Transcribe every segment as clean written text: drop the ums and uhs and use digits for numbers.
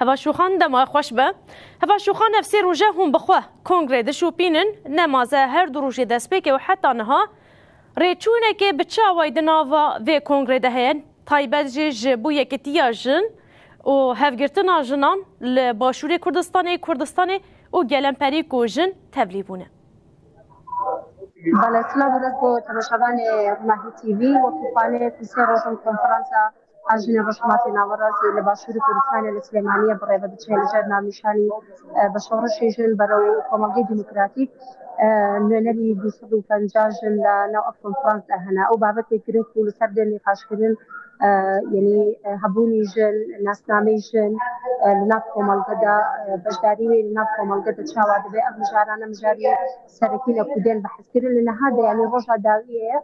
هەڤال شوخان دەما خوەش بە. هەڤال شوخان ئەv سێ ڕۆژە هûn bi xwe kongrê dişopînin nemaze her du rojê destpêkê û heta niha rêçûnekê bi çi awayî di nava vê kongrê de heye taybet jî ji bo yekitiya jin û hevgirtina jinan li Başûrê Kurdistanê, Kurdistanê û gelemperî ku jin tevlî bûne. Bele silav û rêz bo temaşevanê Ronahî TV wekî xwanê ku sê roj in konferansa a jinên Rojhilatê Naverastê li Başûrê Kurdistanê li Silêmaniyê birêve diçe li ser navnîşanî bi şoreşê jin berew komelgehê demokratîk nûnerî 250 jin li nav ev konferans de hene. Ew babetê giring ku li ser dê nîqaşkirin yenî hebûnî jin, nasnameyê jin li nav komelge de beşdarî wê li nav komelge de çawa dibe ev mijarane mijarî serekî ne ku dên behskirin li niha de yanî roja dawiyê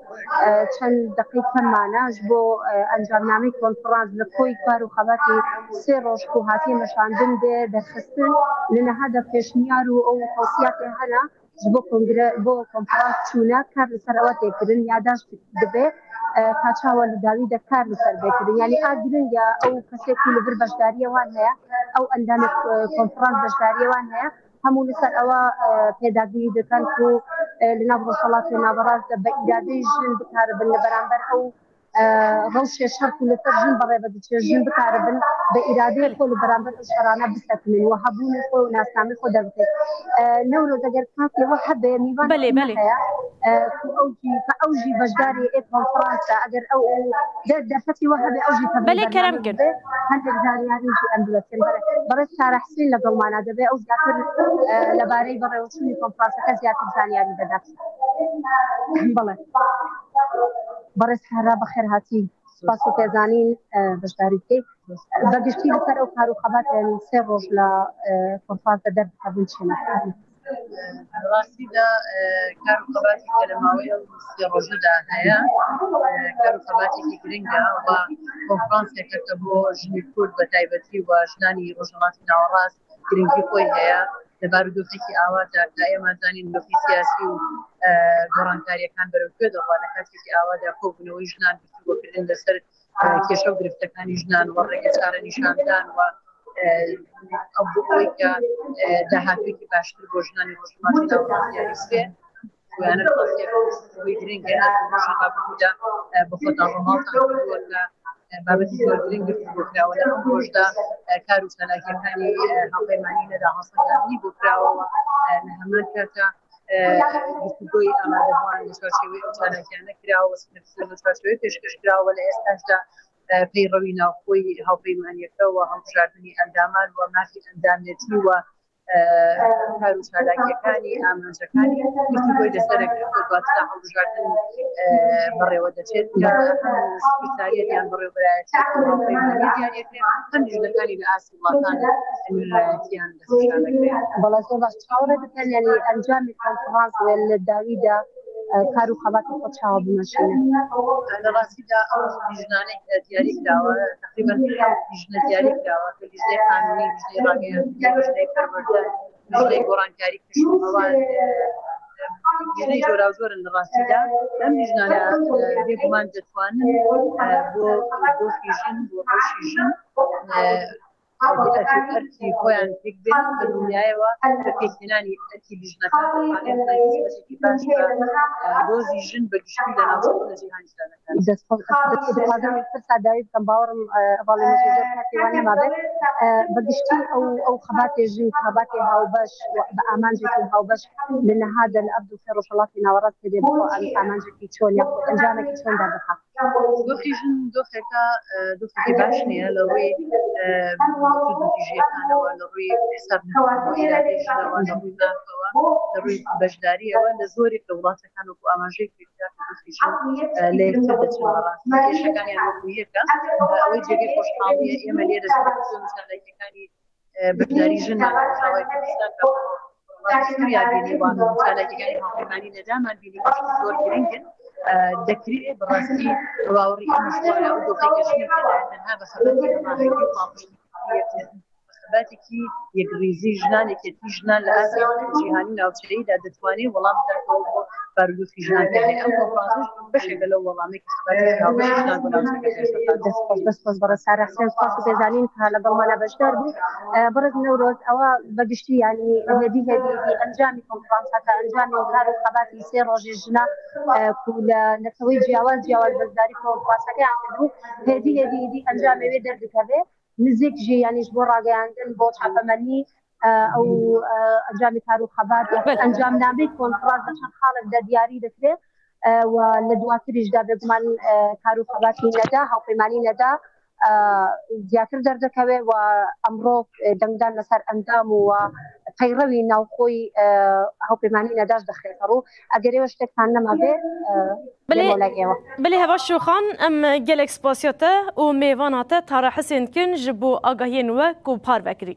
çend deqî kem mane ji bo encamnameyê konferans li koy kar û xebatê sê roj ku hatiye meşandin bê derxistin li niha de pêşniyar û ew tewsiyatê hene ji bo kongre bo konferans çûne kar li ser ewe tê kirin yadaş dibe ka çawa li dawî de kar li ser bê kirin yanî a giring e ew kesê ku li vir beşdariya wan heye ew endamê konferans beşdariya wan heye هەموو لەسەر ئەوە پێداگیری دەکەن ku li nav Rojhilatê Naverast de bi îradeyê jin bikaribin li beramber ew rewşê şer ku li ser jin birêve diçe jin bikaribin bi îradeyê xwe li beramber ew şerane bisekinin û hebûnê xwe û nasnameyê xwe derbikin. Newroz eger katê we hebe mîvan Belê, belê. heye ku ew jî ew jî beşdarê ê konferans e eger ew derfetê we hebe ew jî tevlî Belê kerem bername kin. bibe هەندێک زانیاری ژی ئەم بلەسن بەرە بەڕێز سارە حسین لەگەڵمانە دەبێ ئەو زیاتر لەبارەی بەڕێوەچوونی کۆنفرانسەکە زیاتر زانیاری دەدات. بەڵێ بەڕێز سارا بەخێر هاتی سپاس و پێزانین بەشداری بکەیت بەگشتی لەسەر ئەو کار و خەباتیان سێ ڕۆژ لە کۆنفرانسە دەردەکەون چینە؟ ڕاستیدا کار و خەباتی کە لە ماوەی ئەو سێ ڕۆژەدا هەیە کار و خەباتێکی گرنگە و کۆنفرانسێکە کە بۆ ژنی کورد بە تایبەتی و ژنانی ڕۆژهەڵاتی ناوەڕاست گرنگی خۆی هەیە لە بارودۆخێکی ئاوادا کە ئێمە زانین دۆخی سیاسی و گۆڕانکاریەکان بەرەو کوێ دەڕوا لە کاتێکی ئاوادا کۆبوونەوەی ژنان گفتوگۆکردن لەسەر کێشە و گرفتەکانی ژنان و ڕێگە چارە نیشاندان و ئەو بۆ ئەوەی کە داهاتوویەکی باشتر بۆ ژنانی ڕۆژهەڵاتی ناوەڕاست دیاری بکرێت خۆیانە ڕاستیەکەی گرنگە هەر ڕۆژی ڕابردوودا بە خۆتان ڕۆماڵتان کردووە کە بابەتی زۆر گرنگ گفتوگۆ کراوە لە ئەم ڕۆژدا کار و چالاکیەکانی هاوپەیمانی نەدا هەڵسەنگاندنی بۆ کراوەوە لە هەمان کاتە گفتوگۆی ئامادەبووان لە چوارچێوەی ئەو چالاکیانە کراوە لە چوارچێوەی پێشکەش کراوە لە ئێستاشدا پەیڕەوی ناوخۆی هاوپەیمانیەکە و هەڵبژاردنی ئەندامان و مافی ئەندامێتی و کار و چالاکیەکانی ئامانجەکانی گفتوگۆی لەسەر کرد و دواتر هەڵبژاردن بەڕێوە دەچێت کە سکرتاریەت یان بەڕێوەبەرایەتی هاوپەیمانی دیاریەکرێت هەم لیژنەکانی لە ئاستی وڵاتان نوێنەرایەتیان دەستنیشان دەکرێت. بەڵێ زۆر باش چاوەڕێ دەکەن یعنی ئەنجامی کۆنفرانس لە داویدا کار و خەباتی خۆ چاوە بمەشێنن. لە ڕاستیدا ئەو لیژنانەی کە دیاری کراوە تقریبا لیژنە دیاری کراوە کە لیژنەی قانونی، لیژنەی ڕاگەیاندن، لیژنەی پەروەردە، لیژنەی گۆڕانکاری کەشوهەوا، لیژنەی جۆراوجۆرن لە ڕاستیدا ئەم لیژنانە بێگومان دەتوانن بۆ دۆخی ژن بۆ ڕەوشی ژن ئەرکی خۆیان پێک بێنن بە دڵنیایەوە بە پێکهێنانی ئەرکی لیژنەکان دەتوانێت خزمەتێکی باش بە دۆزی ژن بە گشتی لە ناوچەکە و لە جیهانیشدا دەکات. دەست خۆش دەخوازم پرسا داوی بکەم باوەڕم هەواڵی مەجید زۆر کاتی وا نەمابێت بە گشتی ئەو ئەو خەباتێ ژن خەباتێ هاوبەش بە ئامانجێکی هاوبەش لە نەهادە لە ئەف دووسێ ڕۆژهەڵاتی ناوەڕاست پێ دێ بۆ ئامانجێکی چۆن یاخود ئەنجامێکی چۆن دەردەخات؟ دۆخی ژن دۆخێکە دۆخێکی باش نییە لە ڕووی توندوتیژیەکانەوە لە ڕووی حساب نەکردنەوە ئیرادەی ژنەوە لە ڕووی مافەوە لە ڕووی بەشداریەوە لە زۆرێک لە وڵاتەکان وەکو ئاماژەی پێکرا کە دۆخی ژن لە یەکتر دەچن بەڕاستی کێشەکانیان وەکو یەکە ئەوەی جێگەی خۆشحاڵیە ئێمە لێرە زۆر چالاکیەکانی بەشداری ژنمان لە ڕۆژئاوای کوردستان کە وڵاتی سووریا بینیوە چالاکیەکانی هاوپەیمانی نەدامان بینی کە زۆر گرنگن دەکرێت بەڕاستی باوەڕی ئێمەش وایە ئەو دۆخەی کە ژنی تێدایە تەنها بە خەباتی هەماهەنگی و پاڵپشتی یەکتر بە خەباتێکی یەکڕیزی ژنان یەکێتی ژنان لە ئاستی جیهانی و ناوچەییدا دەتوانێت وەڵام بداتەوە بۆ بارودۆخی ژنان کە هەیە. ئەم کۆنفرانسەش بەشێکە لەو وەڵامەی کە خەباتی هاوبەشی ژنان بۆ ناوچەکە پێش دەخات. دەست خۆش، دەست خۆش بەڕێز سارا حسێن، سوپاس و پێزانین کە لەگەڵمانا بەشدار بووی. بەڕێز نەورۆز، ئەوە بە گشتی یانی هێدی هێدی هێدی ئەنجامی کۆنفرانسەکە، ئەنجامی کار و خەباتی سێ ڕۆژی ژنە کو لە نەتەوەی جیاواز جیاواز بەشداری کۆنفرانسەکەیان کردبوو، هێدی هێدی هێدی ئەنجامێ وێ دەردکەوێ. نزیک ژی یانیش بۆ ڕاگەیاندن بۆ چاپەمەنی ئەو ئەنجامی کار و خەبات ئەنجامنامەی کۆنفرانس بە چەند خاڵێکدا دیاری دەکرێت و لە دواتریشدا بێگومان کار و خەباتی نەدا هاوپەیمانی نەدا زیاتر دەردەکەوێت و ئەمڕۆ دەنگدان لەسەر ئەندام و پەیڕەوی ناوخۆی هاوپەیمانی نەداش دەخرێتە ڕوو ئەگەر ئێوە شتێکتان نەمابێ لای ئێوە. بلێ هەڤا شوخان ئەم گەلێک سپاسیا te û mêvana te Tara Hisên dikin ji bo agahiyên we ku parve kirî.